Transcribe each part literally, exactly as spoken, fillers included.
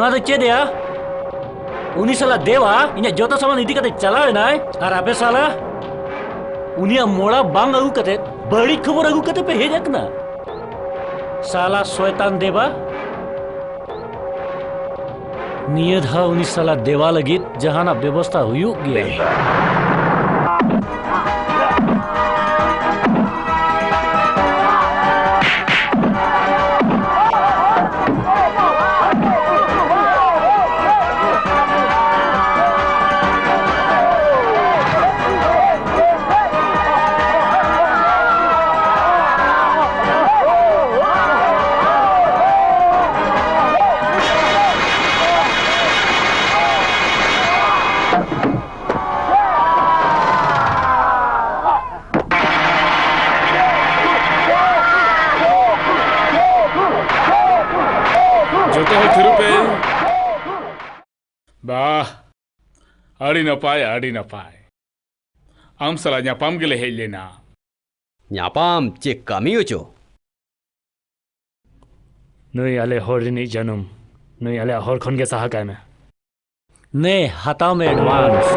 ᱱᱚᱣᱟ ᱫᱚ ᱪᱮᱫ ᱭᱟ? ᱩᱱᱤ ᱥᱟᱞᱟ ᱫᱮᱣᱟ ᱤᱧᱟᱹᱜ ᱡᱚᱛᱚ ᱥᱟᱢᱟᱱ ᱤᱫᱤ ᱠᱟᱛᱮ ᱪᱟᱞᱟᱣ ᱮᱱᱟᱭ, ᱟᱨ ᱟᱯᱮ ᱥᱟᱞᱟ ᱩᱱᱤᱭᱟᱜ ᱢᱚᱲᱟ ᱵᱟᱝ ᱟᱹᱜᱩ ᱠᱟᱛᱮ, ᱵᱟᱹᱲᱤᱡ ᱠᱷᱚᱵᱚᱨ ᱟᱹᱜᱩ ᱠᱟᱛᱮ ᱯᱮ ᱦᱮᱡ ᱟᱠᱟᱱᱟ᱾ ᱥᱟᱞᱟ ᱥᱚᱭᱛᱟᱱ ᱫᱮᱣᱟ, ᱱᱤᱭᱟᱹ ᱫᱷᱟᱣ ᱩᱱᱤ ᱥᱟᱞᱟ ᱫᱮᱣᱟ ᱞᱟᱹᱜᱤᱫ ᱡᱟᱦᱟᱱᱟᱜ ᱵᱮᱵᱚᱥᱛᱷᱟ ᱦᱩᱭᱩᱜ ᱜᱮᱭᱟ᱾ ᱡᱚᱛᱚ ᱦᱚᱲ ᱛᱷᱤᱨᱚᱜ ᱯᱮ᱾ ᱵᱟᱦ, ᱟᱹᱰᱤ ᱱᱟᱯᱟᱭ, ᱟᱹᱰᱤ ᱱᱟᱯᱟᱭ᱾ ᱟᱢ ᱥᱟᱞᱟᱜ ᱧᱟᱯᱟᱢ ᱜᱮᱞᱮ ᱦᱮᱡ ᱞᱮᱱᱟ᱾ ᱧᱟᱯᱟᱢ ᱪᱮ ᱠᱟᱹᱢᱤ ᱚᱪᱚ? ᱱᱩᱭ ᱟᱞᱮ ᱦᱚᱲ ᱨᱤᱱᱤᱡ ᱡᱟᱹᱱᱩᱢ, ᱱᱩᱭ ᱟᱞᱮᱭᱟᱜ ᱦᱚᱨ ᱠᱷᱚᱱ ᱜᱮ ᱥᱟᱦᱟ ᱠᱟᱭ ᱢᱮ᱾ ᱱᱮ, ᱦᱟᱛᱟᱣ ᱢᱮ advance,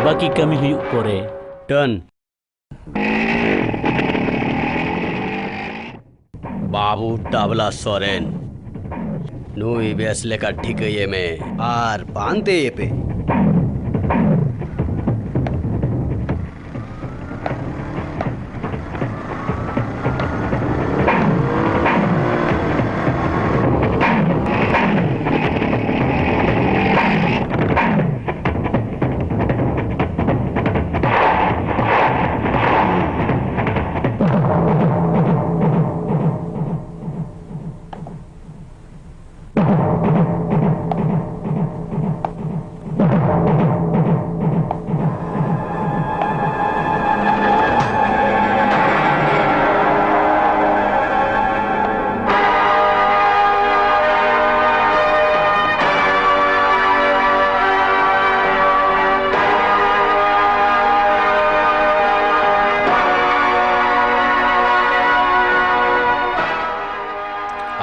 ᱵᱟᱹᱠᱤ ᱠᱟᱹᱢᱤ ᱦᱩᱭᱩᱜ ᱯᱚᱨᱮ᱾ Done. ᱵᱟᱹᱵᱩ ᱴᱟᱵᱞᱟ ᱥᱚᱨᱮᱱ, ᱱᱩᱭ ᱵᱮᱥ ᱞᱮᱠᱟ ᱴᱷᱤᱠᱟᱹᱭᱮ ᱢᱮ ᱟᱨ ᱯᱟᱱᱛᱮᱭᱮ ᱯᱮ᱾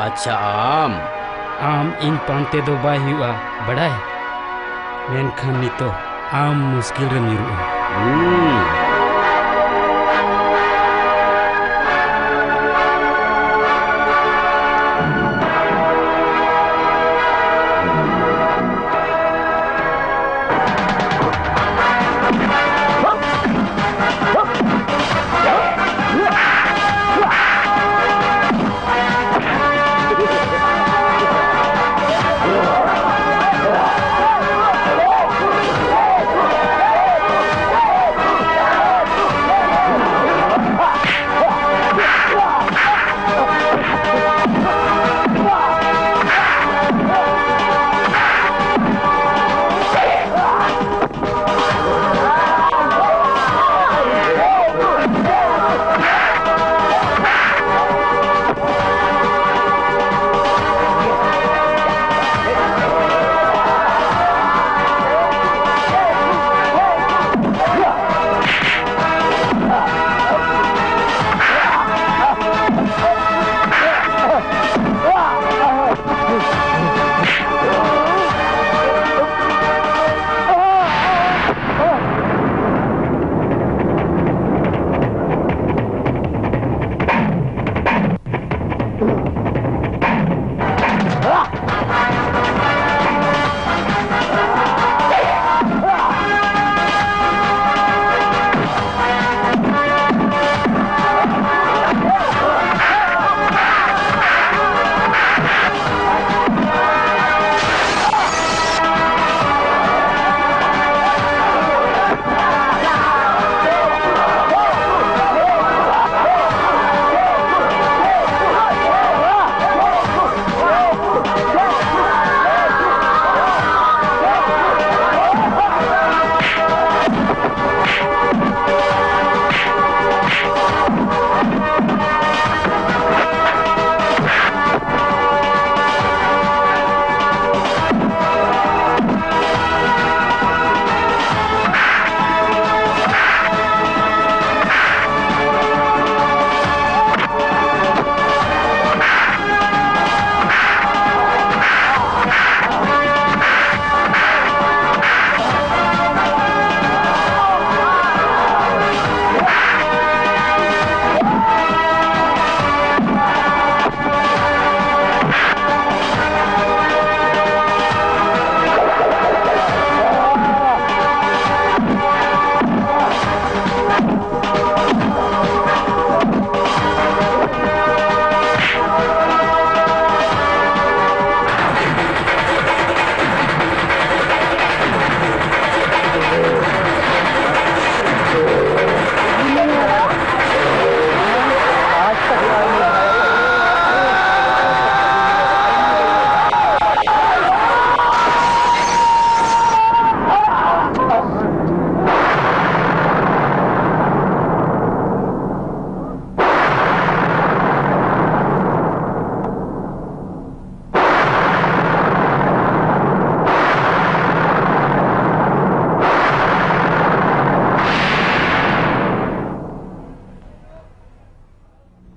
ᱟᱪᱪᱷᱟ, ᱟᱢ ᱟᱢ ᱤᱧ ᱯᱟᱱᱛᱮ ᱫᱚ ᱵᱟᱭ ᱦᱩᱭᱩᱜᱼᱟ, ᱵᱟᱲᱟᱭ? ᱢᱮᱱᱠᱷᱟᱱ ᱱᱤᱛᱚᱜ ᱟᱢ ᱢᱩᱥᱠᱤᱞ ᱨᱮᱢ ᱧᱩᱨᱩᱜᱼᱟ᱾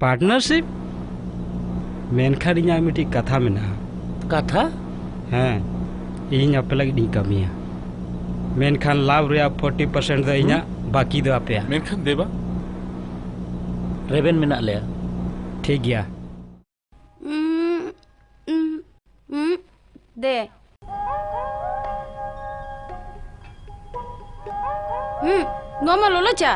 ᱯᱟᱨᱴᱱᱟᱨᱥᱤᱯ? ᱢᱮᱱᱠᱷᱟᱱ ᱤᱧᱟᱹᱜ ᱢᱤᱫᱴᱤᱡ ᱠᱟᱛᱷᱟ ᱢᱮᱱᱟᱜᱼᱟ᱾ ᱠᱟᱛᱷᱟ? ᱦᱮᱸ, ᱤᱧ ᱟᱯᱮ ᱞᱟᱹᱜᱤᱫ ᱤᱧ ᱠᱟᱹᱢᱤᱭᱟ, ᱢᱮᱱᱠᱷᱟᱱ ᱞᱟᱵᱷ ᱨᱮᱭᱟᱜ ᱯᱷᱳᱨᱴᱤ ᱯᱟᱨᱥᱮᱱᱴ ᱫᱚ ᱤᱧᱟᱹᱜ, ᱵᱟᱹᱠᱤ ᱫᱚ ᱟᱯᱮᱭᱟᱜ᱾ ᱢᱮᱱᱠᱷᱟᱱ ᱫᱮᱵᱟ? ᱨᱮᱵᱮᱱ ᱢᱮᱱᱟᱜ ᱞᱮᱭᱟ᱾ ᱴᱷᱤᱠ ᱜᱮᱭᱟ᱾ ᱩᱸ, ᱩᱸ, ᱩᱸ, ᱫᱮ᱾ ᱦᱩᱸ, ᱱᱚᱣᱟ ᱢᱟ ᱞᱚᱞᱚ ᱪᱟ᱾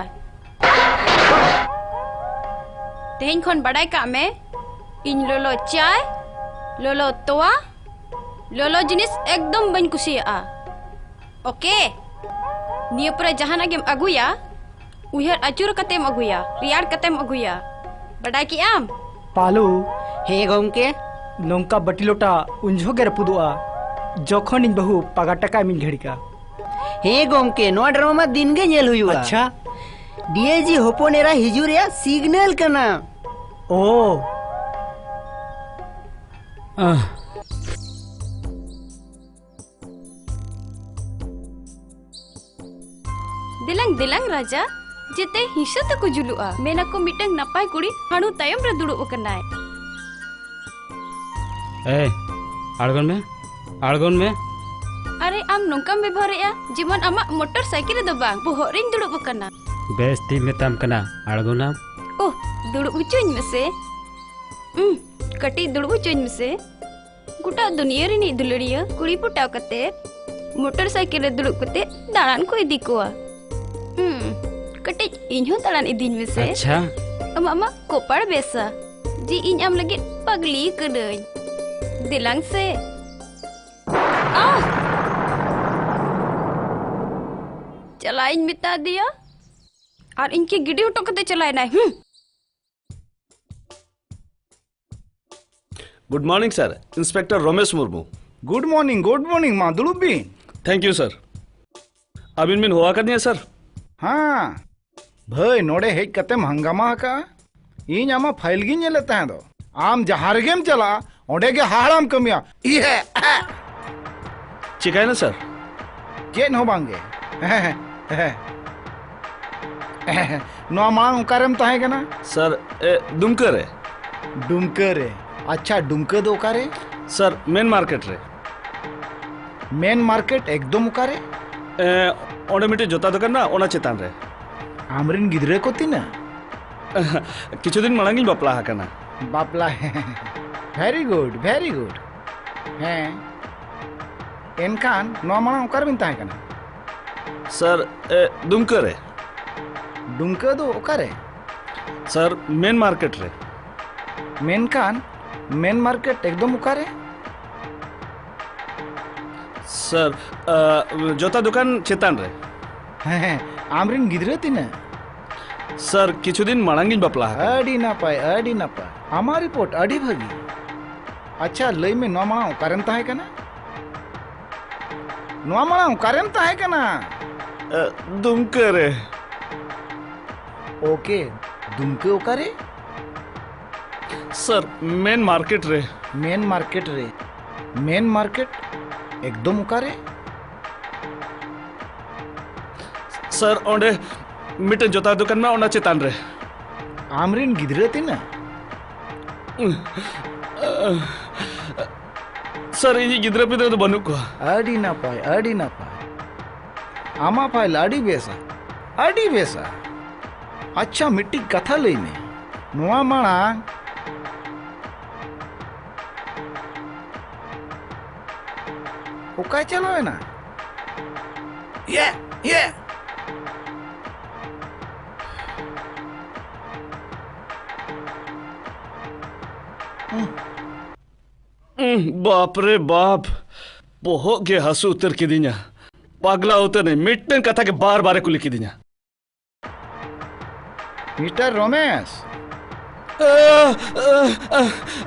ᱛᱮᱦᱮᱧ ᱠᱷᱚᱱ ᱵᱟᱰᱟᱭ ᱠᱟᱜ ᱢᱮ, ᱤᱧ ᱞᱚᱞᱚ ᱪᱟᱭ, ᱞᱚᱞᱚ ᱛᱚᱣᱟ, ᱞᱚᱞᱚ ᱡᱤᱱᱤᱥ ᱮᱠᱫᱚᱢ ᱵᱟᱹᱧ ᱠᱩᱥᱤᱭᱟᱜᱼᱟ᱾ ᱳᱠᱮ? ᱱᱤᱭᱟᱹ ᱯᱚᱨᱮ ᱡᱟᱦᱟᱱᱟᱜ ᱜᱮᱢ ᱟᱹᱜᱩᱭᱟ, ᱩᱭᱦᱟᱹᱨ ᱟᱹᱪᱩᱨ ᱠᱟᱛᱮᱢ ᱟᱹᱜᱩᱭᱟ, ᱨᱮᱭᱟᱲ ᱠᱟᱛᱮᱢ ᱟᱹᱜᱩᱭᱟ᱾ ᱵᱟᱰᱟᱭ ᱠᱮᱜ ᱟᱢ? ᱯᱟᱞᱩ᱾ ᱦᱮᱸ ᱜᱚᱢᱠᱮ᱾ ᱱᱚᱝᱠᱟ ᱵᱟᱹᱴᱤ ᱞᱚᱴᱟ ᱩᱱ ᱡᱚᱦᱚᱜ ᱜᱮ ᱨᱟᱹᱯᱩᱫᱚᱜᱼᱟ, ᱡᱚᱠᱷᱚᱱ ᱤᱧ ᱵᱟᱹᱦᱩ ᱯᱟᱜᱟ ᱴᱟᱠᱟ ᱮᱢᱤᱧ ᱜᱷᱟᱹᱲᱤᱠᱟ᱾ ᱦᱮᱸ ᱜᱚᱢᱠᱮ, ᱱᱚᱣᱟ ᱰᱨᱟᱢᱟ ᱢᱟ ᱫᱤᱱ ᱜᱮ ᱧᱮᱞ ᱦᱩᱭᱩᱜᱼᱟ᱾ ᱟᱪᱪᱷᱟ᱾ ᱰᱤ ᱟᱭ ᱡᱤ ᱦᱚᱯᱚᱱ ᱮᱨᱟ ᱦᱤᱡᱩᱜ ᱨᱮᱭᱟᱜ ᱥᱤᱜᱽᱱᱟᱞ ᱠᱟᱱᱟ᱾ ᱳ᱾ ᱟᱦ᱾ ᱫᱮᱞᱟᱝ, ᱫᱮᱞᱟᱝ ᱨᱟᱡᱟ, ᱡᱮᱛᱮ ᱦᱤᱸᱥᱟᱹ ᱛᱮᱠᱚ ᱡᱩᱞᱩᱜᱼᱟ᱾ ᱢᱮᱱᱟᱠᱚ ᱢᱤᱫᱴᱟᱝ ᱱᱟᱯᱟᱭ ᱠᱩᱲᱤ ᱦᱟᱹᱬᱩ ᱛᱟᱭᱚᱢ ᱨᱮ ᱫᱩᱲᱩᱵ ᱟᱠᱟᱱᱟᱭ᱾ ᱮᱭ, ᱟᱬᱜᱚᱱ ᱢᱮ, ᱟᱬᱜᱚᱱ ᱢᱮ᱾ ᱟᱨᱮ, ᱟᱢ ᱱᱚᱝᱠᱟᱢ ᱵᱮᱵᱚᱦᱟᱨᱮᱜᱼᱟ ᱡᱮᱢᱚᱱ ᱟᱢᱟᱜ ᱢᱚᱴᱚᱨ ᱥᱟᱭᱠᱮᱞ ᱨᱮᱫᱚ ᱵᱟᱝ, ᱵᱚᱦᱚᱜ ᱨᱤᱧ ᱫᱩᱲᱩᱵ ᱟᱠᱟᱱᱟ᱾ ᱵᱮᱥ, ᱛᱤᱧ ᱢᱮᱛᱟᱢ ᱠᱟᱱᱟ, ᱟᱬᱜᱚᱱᱟᱢ᱾ ᱳᱦ, ᱫᱩᱲᱩᱵ ᱦᱚᱪᱚᱧ ᱢᱮᱥᱮ᱾ ᱩᱸ, ᱠᱟᱹᱴᱤᱡ ᱫᱩᱲᱩᱵ ᱦᱚᱪᱚᱧ ᱢᱮᱥᱮ᱾ ᱜᱚᱴᱟ ᱫᱩᱱᱤᱭᱟᱹ ᱨᱤᱱᱤᱡ ᱫᱩᱞᱟᱹᱲᱤᱭᱟᱹ ᱠᱩᱲᱤ ᱯᱚᱴᱟᱣ ᱠᱟᱛᱮ ᱢᱚᱴᱚᱨ ᱥᱟᱭᱠᱮᱞ ᱨᱮ ᱫᱩᱲᱩᱵ ᱠᱟᱛᱮ ᱫᱟᱬᱟᱱ ᱠᱚ ᱤᱫᱤ ᱠᱚᱣᱟ᱾ ᱦᱩᱸ, ᱠᱟᱹᱴᱤᱡ ᱤᱧ ᱦᱚᱸ ᱫᱟᱬᱟᱱ ᱤᱫᱤᱧ ᱢᱮᱥᱮ᱾ ᱟᱪᱪᱷᱟ᱾ ᱟᱢᱟᱜ ᱢᱟ ᱠᱚᱯᱟᱲ ᱵᱮᱥᱟ, ᱡᱮ ᱤᱧ ᱟᱢ ᱞᱟᱹᱜᱤᱫ ᱯᱟᱜᱽᱞᱤ ᱠᱟᱹᱱᱟᱹᱧ᱾ ᱫᱮᱞᱟᱝ ᱥᱮ᱾ ᱟᱦ! ᱪᱟᱞᱟᱜ ᱤᱧ ᱢᱮᱛᱟ ᱫᱮᱭᱟ ᱟᱨ ᱤᱧ ᱠᱤ ᱜᱤᱰᱤ ᱦᱚᱴᱚ ᱠᱟᱛᱮ ᱪᱟᱞᱟᱭᱱᱟᱭ᱾ ᱦᱩᱸ᱾ Good morning sir, inspector Romesh Murmu. Good morning, good morning, ᱢᱟ ᱫᱩᱲᱩᱵ ᱵᱤᱱ᱾ ᱛᱷᱮᱝᱠ ᱭᱩ ᱥᱟᱨ᱾ ᱟᱹᱵᱤᱱ ᱵᱤᱱ ᱦᱚᱦᱚ ᱟᱠᱟᱫᱤᱧᱟ ᱥᱟᱨ? ᱦᱮᱸ ᱵᱷᱟᱹᱭ, ᱱᱚᱰᱮ ᱦᱮᱡ ᱠᱟᱛᱮᱢ ᱦᱟᱝᱜᱟᱢᱟ ᱟᱠᱟᱜᱼᱟ᱾ ᱤᱧ ᱟᱢᱟᱜ ᱯᱷᱟᱭᱤᱞ ᱜᱤᱧ ᱧᱮᱞᱮᱫ ᱛᱟᱦᱮᱸ ᱫᱚ᱾ ᱟᱢ ᱡᱟᱦᱟᱸ ᱨᱮᱜᱮᱢ ᱪᱟᱞᱟᱜᱼᱟ, ᱚᱸᱰᱮ ᱜᱮ ᱦᱟᱦᱟᱲᱟᱢ ᱠᱟᱹᱢᱤᱭᱟ᱾ ᱤᱭᱟᱹ᱾ ᱪᱤᱠᱟᱹᱭᱮᱱᱟ ᱥᱟᱨ? ᱪᱮᱫ ᱦᱚᱸ ᱵᱟᱝ ᱜᱮ᱾ ᱱᱚᱣᱟ ᱢᱟᱲᱟᱝ ᱚᱠᱟᱨᱮᱢ ᱛᱟᱦᱮᱸ ᱠᱟᱱᱟ? ᱥᱟᱨ, ᱮ, ᱫᱩᱢᱠᱟᱹ ᱨᱮ᱾ ᱰᱩᱢᱠᱟᱹ ᱨᱮ? ᱟᱪᱪᱷᱟ, ᱰᱩᱢᱠᱟᱹ ᱫᱚ ᱚᱠᱟᱨᱮ? ᱥᱟᱨ, ᱢᱮᱱ ᱢᱟᱨᱠᱮᱴ ᱨᱮ᱾ ᱢᱮᱱ ᱢᱟᱨᱠᱮᱴ ᱮᱠᱫᱚᱢ ᱚᱠᱟᱨᱮ? ᱮ, ᱚᱸᱰᱮ ᱢᱤᱫᱴᱮᱡ ᱡᱚᱛᱟ ᱫᱚᱠᱟᱱ ᱢᱮᱱᱟᱜᱼᱟ, ᱚᱱᱟ ᱪᱮᱛᱟᱱ ᱨᱮ᱾ ᱟᱢᱨᱤᱱ ᱜᱤᱫᱽᱨᱟᱹ ᱠᱚ ᱛᱤᱱᱟᱹᱜ? ᱠᱤᱪᱷᱩ ᱫᱤᱱ ᱢᱟᱲᱟᱝ ᱤᱧ ᱵᱟᱯᱞᱟ ᱟᱠᱟᱱᱟ᱾ ᱵᱟᱯᱞᱟ᱾ Very good, very good. ᱦᱮᱸ, ᱮᱱᱠᱷᱟᱱ ᱱᱚᱣᱟ ᱢᱟᱲᱟᱝ ᱚᱠᱟᱨᱮᱵᱤᱱ ᱛᱟᱦᱮᱸ ᱠᱟᱱᱟ? ᱥᱟᱨ, ᱮ, ᱫᱩᱢᱠᱟᱹ ᱨᱮ᱾ ᱰᱩᱢᱠᱟᱹ ᱫᱚ ᱚᱠᱟᱨᱮ? ᱥᱟᱨ, ᱢᱮᱱ ᱢᱟᱨᱠᱮᱴ ᱨᱮ᱾ ᱢᱮᱱᱠᱷᱟᱱ ᱢᱮᱱ ᱢᱟᱨᱠᱮᱴ ᱮᱠᱫᱚᱢ ᱚᱠᱟᱨᱮ? ᱥᱟᱨ, ᱟ, ᱡᱚᱛᱟ ᱫᱚᱠᱟᱱ ᱪᱮᱛᱟᱱ ᱨᱮ᱾ ᱦᱮᱸ, ᱦᱮᱸ, ᱟᱢᱨᱤᱱ ᱜᱤᱫᱽᱨᱟᱹ ᱛᱤᱱᱟᱹᱜ? ᱥᱟᱨ, ᱠᱤᱪᱷᱩ ᱫᱤᱱ ᱢᱟᱲᱟᱝ ᱜᱤᱧ ᱵᱟᱯᱞᱟ ᱟᱠᱟᱱᱟ᱾ ᱟᱹᱰᱤ ᱱᱟᱯᱟᱭ, ᱟᱹᱰᱤ ᱱᱟᱯᱟᱭ᱾ ᱟᱢᱟᱜ ᱨᱤᱯᱳᱨᱴ ᱟᱹᱰᱤ ᱵᱷᱟᱹᱜᱤ᱾ ᱟᱪᱪᱷᱟ, ᱞᱟᱹᱭ ᱢᱮ, ᱱᱚᱣᱟ ᱢᱟᱲᱟᱝ ᱚᱠᱟᱨᱮᱢ ᱛᱟᱦᱮᱸ ᱠᱟᱱᱟ? ᱱᱚᱣᱟ ᱢᱟᱲᱟᱝ ᱚᱠᱟᱨᱮᱢ ᱛᱟᱦᱮᱸ ᱠᱟᱱᱟ? ᱟ, ᱫᱩᱢᱠᱟᱹ ᱨᱮ᱾ ᱳᱠᱮ, ᱫᱩᱢᱠᱟᱹ ᱚᱠᱟᱨᱮ? ᱥᱟᱨ, ᱢᱮᱱ ᱢᱟᱨᱠᱮᱴ ᱨᱮ᱾ ᱢᱮᱱ ᱢᱟᱨᱠᱮᱴ ᱨᱮ? ᱢᱮᱱ ᱢᱟᱨᱠᱮᱴ ᱮᱠᱫᱚᱢ ᱚᱠᱟᱨᱮ? ᱥᱟᱨ, ᱚᱸᱰᱮ ᱢᱤᱫᱴᱮᱱ ᱡᱚᱛᱟ ᱫᱚᱠᱟᱱ ᱢᱮᱱᱟᱜᱼᱟ, ᱚᱱᱟ ᱪᱮᱛᱟᱱ ᱨᱮ᱾ ᱟᱢᱨᱤᱱ ᱜᱤᱫᱽᱨᱟᱹ ᱛᱤᱱᱟᱹᱜ? ᱥᱟᱨ, ᱤᱧᱤᱡ ᱜᱤᱫᱽᱨᱟᱹ ᱯᱤᱫᱽᱨᱟᱹ ᱫᱚ ᱵᱟᱹᱱᱩᱜ ᱠᱚᱣᱟ᱾ ᱟᱹᱰᱤ ᱱᱟᱯᱟᱭ, ᱟᱹᱰᱤ ᱱᱟᱯᱟᱭ᱾ ᱟᱢᱟᱜ ᱯᱷᱟᱭᱤᱞ ᱟᱹᱰᱤ ᱵᱮᱥᱟ, ᱟᱹᱰᱤ ᱵᱮᱥᱟ᱾ ᱟᱪᱪᱷᱟ, ᱢᱤᱫᱴᱤᱡ ᱠᱟᱛᱷᱟ ᱞᱟᱹᱭ ᱢᱮ, ᱱᱚᱣᱟ ᱢᱟᱲᱟᱝ ᱚᱠᱟᱭ ᱪᱟᱞᱟᱣ ᱮᱱᱟ? ᱤᱭᱮ, ᱤᱭᱮ᱾ ᱩᱸᱦ, ᱵᱟᱯ ᱨᱮ ᱵᱟᱯ, ᱵᱚᱦᱚᱜ ᱜᱮ ᱦᱟᱹᱥᱩ ᱩᱛᱟᱹᱨ ᱠᱤᱫᱤᱧᱟ᱾ ᱯᱟᱜᱽᱞᱟ ᱩᱛᱟᱹᱨ ᱱᱟᱹᱧ, ᱢᱤᱫᱴᱟᱝ ᱠᱟᱛᱷᱟ ᱜᱮ ᱵᱟᱨ ᱵᱟᱨᱮ ᱠᱩᱞᱤ ᱠᱤᱫᱤᱧᱟ᱾ ᱢᱤᱥᱴᱟᱨ ᱨᱚᱢᱮᱥ᱾ ᱟ, ᱟ, ᱟ,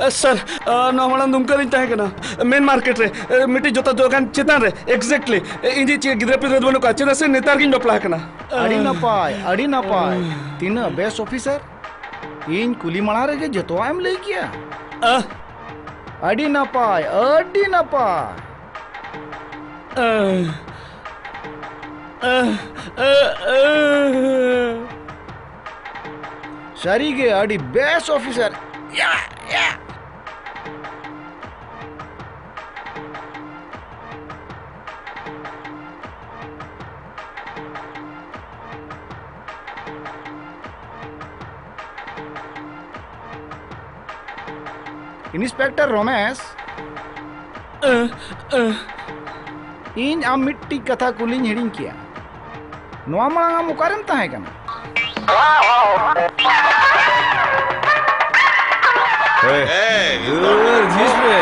ᱟ, ᱥᱟᱨ, ᱟ, ᱱᱚᱣᱟ ᱢᱟᱲᱟᱝ ᱫᱩᱢᱠᱟᱹ ᱨᱤᱧ ᱛᱟᱦᱮᱸ ᱠᱟᱱᱟ, ᱢᱮᱱ ᱢᱟᱨᱠᱮᱴ ᱨᱮ, ᱟ, ᱢᱤᱫᱴᱤᱡ ᱡᱚᱛᱟ ᱫᱚᱠᱟᱱ ᱪᱮᱛᱟᱱ ᱨᱮ, exactly᱾ ᱤᱧ ᱡᱮ ᱪᱮᱫ ᱜᱤᱫᱽᱨᱟᱹ ᱯᱤᱫᱽᱨᱟᱹ ᱫᱚ ᱵᱟᱹᱱᱩᱜ ᱠᱚᱣᱟ, ᱪᱮᱫᱟᱜ ᱥᱮ ᱱᱮᱛᱟᱨ ᱜᱤᱧ ᱵᱟᱯᱞᱟ ᱟᱠᱟᱱᱟ᱾ ᱟᱹᱰᱤ ᱱᱟᱯᱟᱭ, ᱟᱹᱰᱤ ᱱᱟᱯᱟᱭ᱾ ᱛᱤᱱᱟᱹᱜ ᱵᱮᱥ ᱚᱯᱷᱤᱥᱟᱨ᱾ ᱤᱧ ᱠᱩᱞᱤ ᱢᱟᱲᱟᱝ ᱨᱮᱜᱮ ᱡᱚᱛᱚᱣᱟᱜ ᱮᱢ ᱞᱟᱹᱭ ᱠᱮᱭᱟ᱾ ᱟ᱾ ᱟᱹᱰᱤ ᱱᱟᱯᱟᱭ, ᱟᱹᱰᱤ ᱱᱟᱯᱟᱭ᱾ ᱟ, ᱟ, ᱟ, ᱟ᱾ ᱥᱟᱹᱨᱤᱜᱮ ᱟᱹᱰᱤ ᱵᱮᱥ ᱚᱯᱷᱤᱥᱟᱨ᱾ ᱭᱟ, ᱭᱟ᱾ ᱤᱱᱥᱯᱮᱠᱴᱚᱨ ᱨᱚᱢᱮᱥ, ᱤᱧ ᱟᱢ ᱢᱤᱫᱴᱤᱡ ᱠᱟᱛᱷᱟ ᱠᱩᱞᱤᱧ ᱦᱤᱲᱤᱧ ᱠᱮᱜᱼᱟ᱾ ᱱᱚᱣᱟ ᱢᱟᱲᱟᱝ ᱟᱢ ᱚᱠᱟᱨᱮᱢ ᱛᱟᱦᱮᱸ ᱠᱟᱱᱟ? ᱮ, ᱮᱭ, ᱮ, ᱡᱷᱤᱡ ᱢᱮ᱾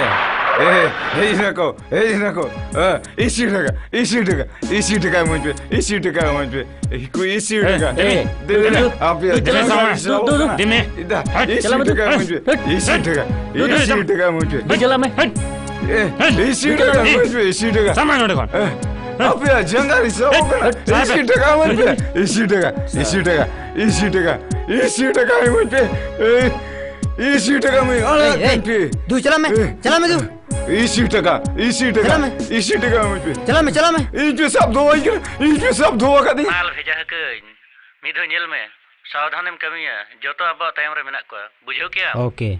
ᱮ, ᱦᱮᱡ ᱮᱱᱟ ᱠᱚ, ᱦᱮᱡ ᱮᱱᱟ ᱠᱚ᱾ ᱮ, ᱤᱥᱤ ᱴᱟᱠᱟ, ᱤᱥᱤ ᱴᱟᱠᱟ, ᱤᱥᱤ ᱴᱟᱠᱟ ᱤᱢᱟᱹᱧ ᱯᱮ, ᱤᱥᱤ ᱴᱟᱠᱟ ᱤᱢᱟᱹᱧ ᱯᱮ᱾ ᱤᱠᱩ ᱤᱥᱤ ᱴᱟᱠᱟ᱾ ᱫᱮ, ᱫᱮ, ᱫᱮ, ᱫᱮ, ᱟᱯᱮᱭᱟᱜ ᱫᱩ, ᱫᱩ, ᱡᱟᱸᱜᱟ ᱫᱩ, ᱨᱮ ᱫᱩ, ᱥᱟᱵ ᱫᱩ, ᱫᱩ, ᱠᱟᱱᱟ᱾ ᱫᱮ ᱢᱮ᱾ ᱤᱫᱟ, ᱦᱟᱴ, ᱤᱥᱤ ᱪᱟᱞᱟᱣ ᱢᱮ, ᱫᱩ, ᱴᱟᱠᱟ ᱦᱟᱴ, ᱤᱢᱟᱹᱧ ᱯᱮ, ᱦᱟᱴ, ᱤᱥᱤ ᱦᱟᱴ, ᱴᱟᱠᱟ, ᱫᱩ, ᱫᱩ, ᱤᱥᱤ ᱪᱟᱞᱟᱣ ᱢᱮ᱾ ᱴᱟᱠᱟ ᱤᱢᱟᱹᱧ ᱯᱮ᱾ ᱫᱩ, ᱪᱟᱞᱟᱣ ᱢᱮ, ᱦᱟᱴ᱾ ᱮ, ᱦᱟᱴ, ᱤᱥᱤ ᱫᱩ, ᱪᱟᱞᱟᱣ ᱴᱟᱠᱟ ᱢᱮ᱾ ᱤᱢᱟᱹᱧ ᱯᱮ, ᱤᱥᱤ ᱴᱟᱠᱟ᱾ ᱥᱟᱢᱟᱝ ᱱᱚᱰᱮ ᱠᱷᱚᱱ᱾ ᱮ, ᱦᱟᱴ, ᱟᱯᱮᱭᱟᱜ ᱡᱟᱸᱜᱟ ᱨᱮ ᱥᱟᱵ ᱦᱟᱴ, ᱠᱟᱱᱟ᱾ ᱦᱟᱴ, ᱥᱟᱵ ᱤᱥᱤ ᱯᱮ᱾ ᱴᱟᱠᱟ ᱤᱢᱟᱹᱧ ᱯᱮ, ᱤᱥᱤ ᱴᱟᱠᱟ, ᱤᱥᱤ ᱴᱟᱠᱟ, ᱤᱥᱤ ᱴᱟᱠᱟ, ᱤᱥᱤ ᱴᱟᱠᱟ ᱤᱢᱟᱹᱧ ᱯᱮ᱾ ᱮ, ᱤᱥᱤ ᱴᱟᱠᱟ ᱤᱢᱟᱹᱧ, ᱟᱲᱟᱜ ᱮᱭ, ᱮᱭ, ᱠᱟᱹᱧ ᱯᱮ᱾ ᱫᱩ, ᱪᱟᱞᱟᱜ ᱢᱮ, ᱮ᱾ ᱪᱟᱞᱟᱜ ᱢᱮ, ᱫᱩ᱾ ᱤᱥᱤ ᱴᱟᱠᱟ, ᱤᱥᱤ ᱴᱟᱠᱟ, ᱪᱟᱞᱟᱜ ᱢᱮ᱾ ᱤᱥᱤ ᱴᱟᱠᱟ ᱤᱢᱟᱹᱧ ᱯᱮ᱾ ᱪᱟᱞᱟᱜ ᱢᱮ, ᱪᱟᱞᱟᱜ ᱢᱮ᱾ ᱤᱧ ᱯᱮ ᱥᱟᱵ ᱫᱚᱦᱚᱣᱟᱹᱧ ᱠᱟᱱᱟ, ᱤᱧ ᱯᱮ ᱥᱟᱵ ᱫᱚᱦᱚ ᱟᱠᱟᱫᱤᱧᱟ᱾ ᱢᱟᱞ ᱵᱷᱮᱡᱟ ᱟᱠᱟᱹᱧ᱾ ᱢᱤᱫ ᱫᱷᱟᱣ ᱧᱮᱞ ᱢᱮ, ᱥᱟᱵᱫᱷᱟᱱᱮᱢ ᱠᱟᱹᱢᱤᱭᱟ, ᱡᱚᱛᱚ ᱟᱵᱚᱣᱟᱜ ᱛᱟᱭᱚᱢ ᱨᱮ ᱢᱮᱱᱟᱜ ᱠᱚᱣᱟ, ᱵᱩᱡᱷᱟᱹᱣ ᱠᱮᱭᱟᱢ? ᱳᱠᱮ᱾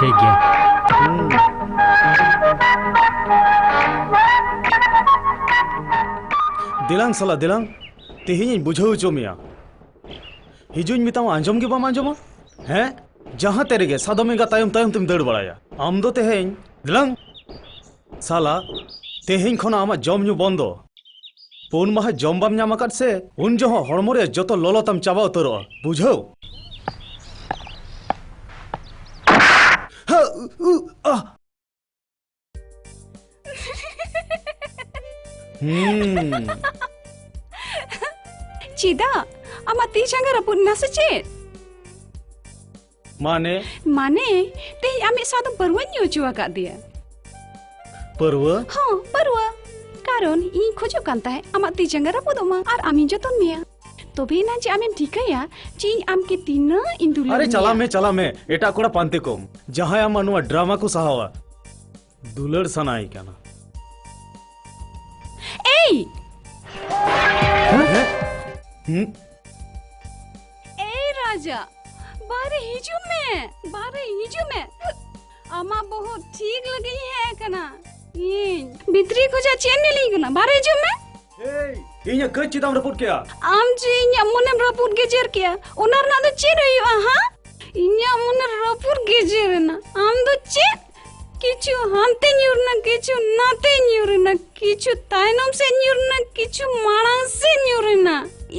ᱴᱷᱤᱠ ᱜᱮᱭᱟ᱾ ᱦᱩᱸ᱾ ᱫᱮᱞᱟᱝ ᱥᱟᱞᱟ, ᱫᱮᱞᱟᱝ᱾ ᱛᱮᱦᱮᱧ ᱤᱧ ᱵᱩᱡᱷᱟᱹᱣ ᱦᱚᱪᱚ ᱢᱮᱭᱟ᱾ ᱦᱤᱡᱩᱜ ᱤᱧ ᱢᱮᱛᱟᱢᱟ, ᱟᱸᱡᱚᱢ ᱜᱮ ᱵᱟᱢ ᱟᱸᱡᱚᱢᱟ? ᱦᱮᱸ? ᱡᱟᱦᱟᱸ ᱛᱮ ᱨᱮᱜᱮ ᱥᱟᱫᱚᱢ ᱮᱸᱜᱟ ᱛᱟᱭᱚᱢ ᱛᱟᱭᱚᱢ ᱛᱮᱢ ᱫᱟᱹᱲ ᱵᱟᱲᱟᱭᱟ᱾ ᱟᱢ ᱫᱚ ᱛᱮᱦᱮᱧ, ᱫᱮᱞᱟᱝ᱾ ᱥᱟᱞᱟ, ᱛᱮᱦᱮᱧ ᱠᱷᱚᱱᱟᱜ ᱟᱢᱟᱜ ᱡᱚᱢ ᱧᱩ ᱵᱚᱱᱫᱚ᱾ ᱯᱩᱱ ᱢᱟᱦᱟ ᱡᱚᱢ ᱵᱟᱢ ᱧᱟᱢ ᱟᱠᱟᱫ ᱥᱮ, ᱩᱱ ᱡᱚᱦᱚᱜ ᱦᱚᱲᱢᱚ ᱨᱮᱭᱟᱜ ᱡᱚᱛᱚ ᱞᱚᱞᱚ ᱛᱟᱢ ᱪᱟᱵᱟ ᱩᱛᱟᱹᱨᱚᱜᱼᱟ, ᱵᱩᱡᱷᱟᱹᱣ? ᱦᱟ, ᱩ, ᱩ, ᱟ᱾ ᱦᱩᱸ᱾ ᱪᱮᱫᱟᱜ? ᱟᱢᱟᱜ ᱛᱤ ᱡᱟᱸᱜᱟ ᱨᱟᱹᱯᱩᱫ ᱮᱱᱟ ᱥᱮ ᱪᱮᱫ? ᱢᱟᱱᱮ? ᱢᱟᱱᱮ, ᱛᱮᱦᱮᱧ ᱟᱢᱤᱡ ᱥᱟᱶ ᱫᱚ ᱯᱟᱹᱨᱣᱟᱹᱧ ᱧᱩ ᱦᱚᱪᱚ ᱟᱠᱟᱫ ᱫᱮᱭᱟ᱾ ᱯᱟᱹᱨᱣᱟᱹ? ᱦᱚᱸ, ᱯᱟᱹᱨᱣᱟᱹ᱾ ᱠᱟᱨᱚᱱ ᱤᱧ ᱠᱷᱚᱡᱚᱜ ᱠᱟᱱ ᱛᱟᱦᱮᱸᱫ ᱟᱢᱟᱜ ᱛᱤ ᱡᱟᱸᱜᱟ ᱨᱟᱹᱯᱩᱫᱚᱜ ᱢᱟ ᱟᱨ ᱟᱢᱤᱧ ᱡᱚᱛᱚᱱ ᱢᱮᱭᱟ᱾ ᱛᱚᱵᱮ ᱮᱱᱟᱝ ᱡᱮ ᱟᱢᱮᱢ ᱴᱷᱤᱠᱟᱹᱭᱟ ᱡᱮ ᱤᱧ ᱟᱢ ᱠᱮ ᱛᱤᱱᱟᱹᱜ ᱤᱧ ᱫᱩᱞᱟᱹᱲ ᱟᱨᱮ, ᱢᱮᱭᱟ᱾ ᱪᱟᱞᱟᱜ ᱢᱮ, ᱪᱟᱞᱟᱜ ᱢᱮ, ᱮᱴᱟᱜ ᱠᱚᱲᱟ ᱯᱟᱱᱛᱮ ᱠᱚᱢ᱾ ᱡᱟᱦᱟᱸᱭ ᱟᱢᱟᱜ ᱱᱚᱣᱟ ᱰᱨᱟᱢᱟ ᱠᱚ ᱥᱟᱦᱟᱣᱟ, ᱫᱩᱞᱟᱹᱲ ᱥᱟᱱᱟᱭᱮ ᱠᱟᱱᱟ᱾ ᱮᱭ! ᱦᱮᱸ? ᱦᱩᱸ? ᱮᱭ ᱨᱟᱡᱟ, ᱵᱟᱦᱨᱮ ᱦᱤᱡᱩᱜ ᱢᱮ, ᱵᱟᱦᱨᱮ ᱦᱤᱡᱩᱜ ᱢᱮ᱾ ᱟᱢᱟᱜ ᱵᱚᱦᱚᱜ ᱴᱷᱤᱠ ᱞᱟᱹᱜᱤᱫ ᱤᱧ ᱦᱮᱡ ᱟᱠᱟᱱᱟ᱾ ᱤᱧ ᱵᱷᱤᱛᱨᱤ ᱠᱷᱚᱡᱟᱜ ᱪᱮᱫ ᱮᱢ ᱧᱮᱞᱤᱧ ᱠᱟᱱᱟ? ᱵᱟᱦᱨᱮ ᱦᱤᱡᱩᱜ ᱢᱮ᱾ ᱮᱭ, ᱤᱧᱟᱹᱜ ᱠᱟᱹᱡ ᱪᱮᱫᱟᱜ ᱮᱢ ᱨᱟᱹᱯᱩᱫ ᱠᱮᱜᱼᱟ? ᱟᱢ ᱡᱮ ᱤᱧᱟᱹᱜ ᱢᱚᱱᱮᱢ ᱨᱟᱹᱯᱩᱫ ᱜᱮᱡᱮᱨ ᱠᱮᱜᱼᱟ, ᱚᱱᱟ ᱨᱮᱱᱟᱜ ᱫᱚ ᱪᱮᱫ ᱦᱩᱭᱩᱜᱼᱟ, ᱦᱟ? ᱤᱧᱟᱹᱜ ᱢᱚᱱᱮ ᱨᱟᱹᱯᱩᱫ ᱜᱮᱡᱮᱨ ᱮᱱᱟ᱾ ᱟᱢ ᱫᱚ ᱪᱮᱫ? ᱠᱤᱪᱷᱩ ᱦᱟᱱᱛᱮ ᱧᱩᱨ ᱮᱱᱟ, ᱠᱤᱪᱷᱩ ᱱᱟᱛᱮ ᱧᱩᱨ ᱮᱱᱟ, ᱠᱤᱪᱷᱩ ᱛᱟᱭᱱᱚᱢ ᱥᱮᱫ ᱧᱩᱨ ᱮᱱᱟ, ᱠᱤᱪᱷᱩ ᱢᱟᱲᱟᱝ ᱥᱮᱫ ᱧᱩᱨ ᱮᱱᱟ᱾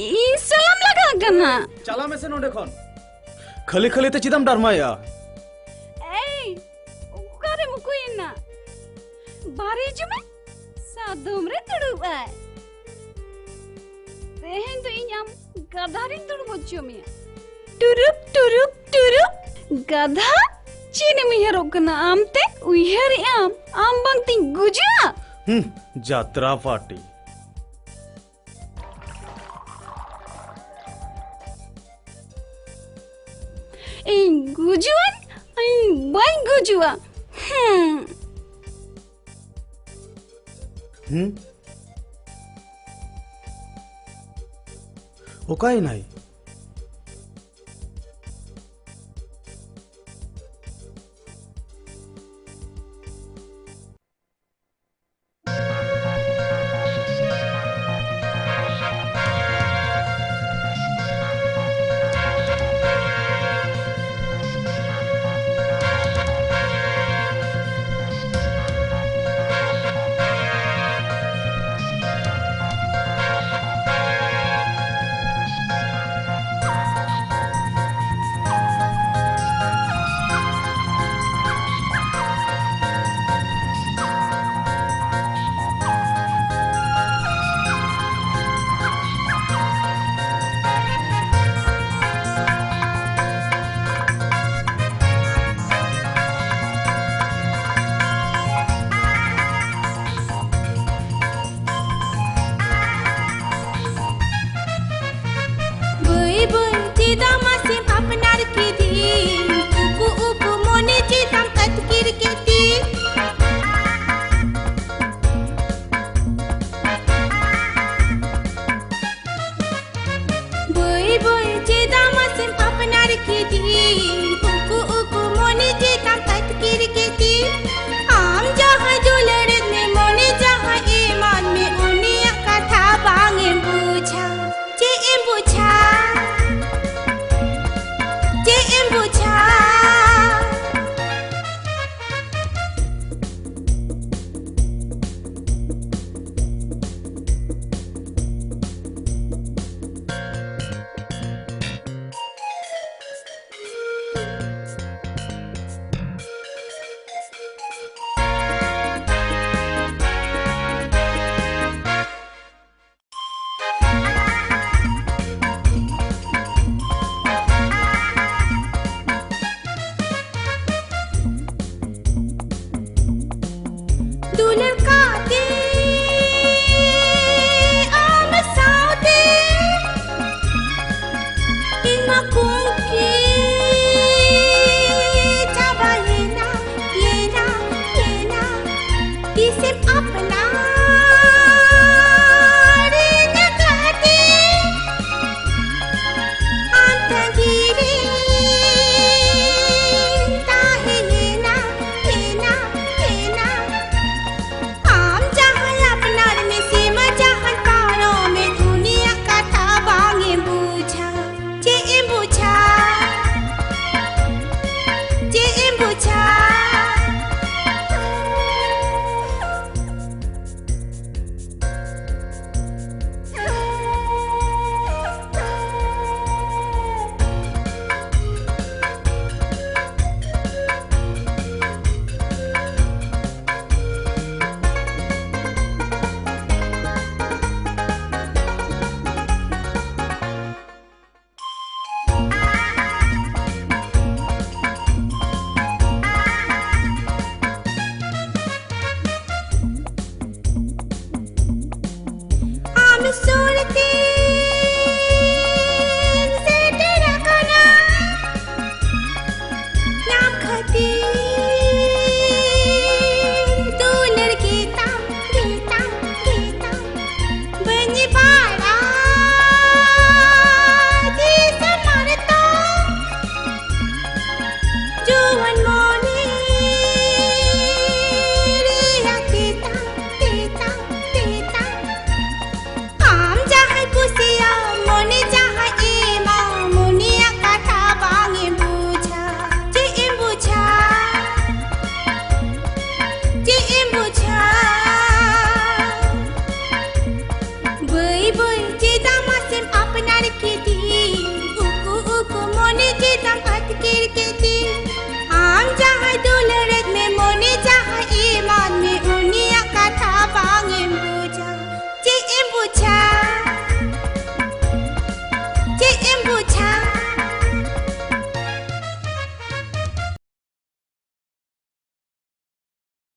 ᱤᱧ ᱥᱟᱞᱟᱜ ᱞᱟᱜᱟᱜ ᱠᱟᱱᱟ᱾ ᱪᱟᱞᱟᱜ ᱢᱮᱥᱮ ᱱᱚᱸᱰᱮ ᱠᱷᱚᱱ᱾ ᱠᱷᱟᱹᱞᱤ ᱠᱷᱟᱹᱞᱤ ᱛᱮ ᱪᱮᱫᱟᱢ ᱰᱟᱨᱢᱟᱭᱮᱜᱼᱟ? ᱮᱭ, ᱚᱠᱟᱨᱮᱢ ᱩᱠᱩᱭᱮᱱᱟ? ᱵᱟᱦᱨᱮ ᱦᱤᱡᱩᱜ ᱢᱮ᱾ ᱥᱟᱫᱚᱢ ᱨᱮ ᱫᱩᱲᱩᱵ ᱟᱭ᱾ ᱛᱮᱦᱮᱧ ᱫᱚ ᱤᱧ ᱟᱢ ᱜᱟᱫᱷᱟ ᱨᱤᱧ ᱫᱩᱲᱩᱵ ᱦᱚᱪᱚ ᱢᱮᱭᱟ᱾ ᱴᱩᱨᱩᱯ, ᱴᱩᱨᱩᱯ, ᱴᱩᱨᱩᱯ᱾ ᱜᱟᱫᱷᱟ? ᱪᱮᱫ ᱮᱢ ᱩᱭᱦᱟᱹᱨᱚᱜ ᱠᱟᱱᱟ ᱟᱢ ᱛᱮ? ᱩᱭᱦᱟᱹᱨᱮᱜ ᱟᱢ, ᱟᱢ ᱵᱟᱝ ᱛᱤᱧ ᱜᱩᱡᱩᱜᱼᱟ? ᱦᱩᱸ, ᱡᱟᱛᱨᱟ ᱯᱟᱨᱴᱤ᱾ ᱤᱧ ᱜᱩᱡᱩᱜᱼᱟᱹᱧ, ᱤᱧ ᱵᱟᱹᱧ ᱜᱩᱡᱩᱜᱼᱟ᱾ ᱦᱩᱸ᱾ ᱦᱩᱸ? ᱚᱠᱟᱭᱮᱱᱟᱭ? ᱤᱧ